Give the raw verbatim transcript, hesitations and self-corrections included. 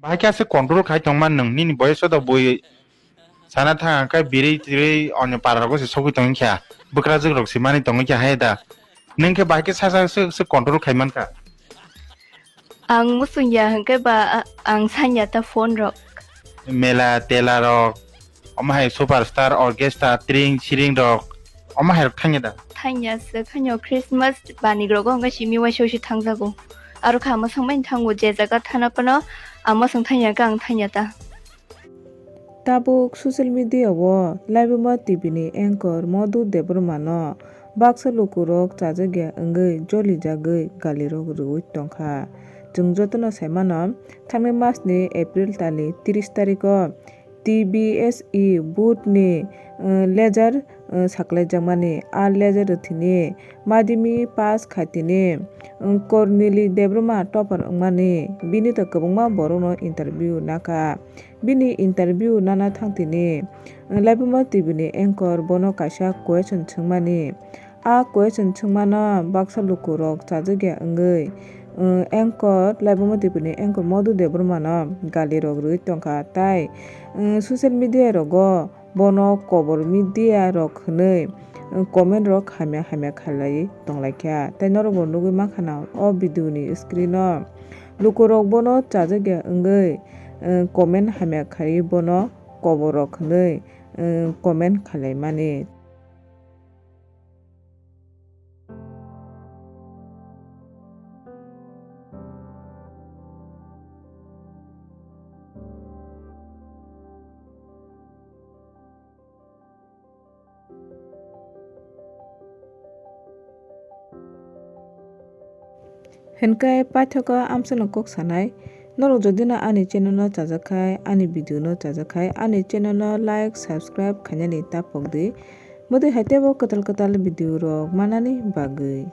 Bahai khe aswk control khai tongma nwng, nini boyoso da bui sana thang khe birwi tirwi onyo para rogo se sogwi tongwi kha, bwkrajwk rok se mani tongwi kha hai da. Nwng khe bahai khe sasa se, se control khai mankha. Ang muchung ya hwnkhe ba, a-, ang sanya ta phone rok. Mela tela rok, omo hai superstar, orchestra, tring siring rok, omo hai rok thangya da? Thangya se, khanyo Christmas bani rok wngkha simi waisa waisa thangjago. Aro kha mwsang bai thango je jaga thana phano, ang mwsang thangya khe ang thangya ta. Tabuk social media o Laibuma T V ni anchor Madhu Debbarma no baksa lukurok chajakya wngwi jolijagwi galirok rwui tongkha. Chwng jotono sai mano, thangni mas ni April talni tris tarikh o T B S E board ni, eh, ledger, eh, saklaijakmani. A ledger rwthwini madhyamik pass khaitini, eh, Kornili Debbarma topper wngmani. Bini to kwbangma borokno interview nakha. Bini interview nana thangtini, eh, Laibuma T V ni anchor bono kaisa question swngmani. A question swngmano baksa lukurok chajakya wngwi, eh, anchor, Laibuma T V ni anchor Madhu Debbarma no galirok rwui tongkha, tai, eh, social media rogo bono kobor media rok hwnwi, eh, comment rok hamya hamya khalai tonglaikha. Tai norokbo nugwi mankha na o video ni screen o lukurok bono chajakya wngwi, eh, comment hamya khaiwi bono kobor rok hwnwi, eh, comment khalaimani. Hwnkhe paithago amsano kok sanai, norok jodi no ani channel no chajak khai, ani video no chajak khai, ani channel no like, subscribe khainani ta pok di. Bwdwi hai teibo kwtal kwtal video rok manani bagwi.